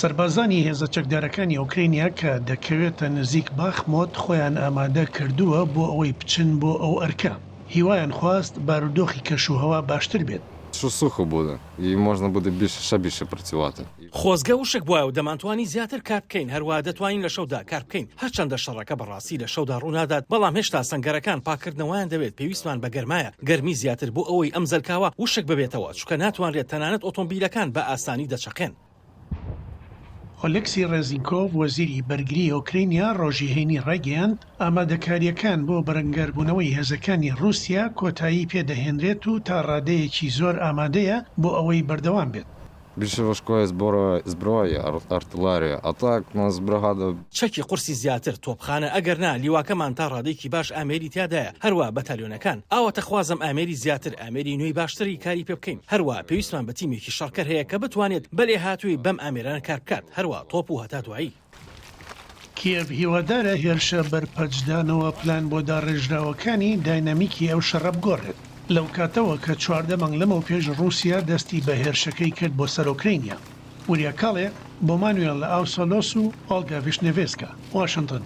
سەربازانی هێزە چەکدارەکانی ئۆکرەینیا کە دەکەوێتە نزیک باخمۆت خۆیان ئامادە کردووە بۆ ئەوەی بچن بۆ ئەو ئەرکە. هیوایان خواست بارودۆخی کەشوهەوا باشتر بێت. خۆزگە وشک بوایە و دەمانتوانی زیاتر کار بکەین، هەروەها دەتوانین لە شەودا کار بکەین، هەرچەندە شەڕەکە بەڕاستی لە شەودا ڕوونادات، بەڵام هێشتا سەنگەرەکان پاککردنەوەیان دەوێت، پێویستمان بە گەرمایە، گەرمی زیاتر بۆ ئەوەی ئەم زەلکاوە وشک ببێتەوە، چونکە ناتوانرێت تەنانەت ئۆتۆمبیلەکان بە ئاسانی دەچەقێن. ئۆلێکسی ڕێزینکۆڤ، وەزیری بەرگریی ئۆکرەینیا ڕۆژی هەینی ڕایگەیاند، ئامادەکارییەکان بۆ بەرەنگاربوونەوەی هێزەکانی ڕووسیا کۆتایی پێدەهێنرێت و تا ڕادەیەکی زۆر ئامادەیە بۆ ئەوەی بەردەوام بێت. چەکی قورسی زیاتر، تۆپخانە، ئەگەرنا لیواکەمان تا ڕادەیەکی باش ئامێری تیادایە، هەروا بەتالیۆنەکان. ئاواتەخوازم ئامێری زیاتر، ئامێری نوێی باشتری کاری پێ بکەین. هەروا پێویستمان بە تیمێکی شەڕکەر هەیە کە بتوانێت بە لێهاتوویی بەم ئامێرانە کار بکات، هەروا تۆپ و هەتا دوایی. کیێڤ هیوادارە هێرشە بەرپەرچدانەوە پلان بۆ داڕێژراوەکانی داینامیکی ئەو شەڕە بگۆڕێت لەو کاتەوە کە 14 مانگ لەمەوپێش ڕووسیا دەستی بە هێرشەکەی کرد بۆ سەر ئۆکرەینیا. وریا کاڵێ بۆ مانوێل ئاوسۆلۆس و ئۆڵگا ڤیشنێڤێسکا، واشنتن.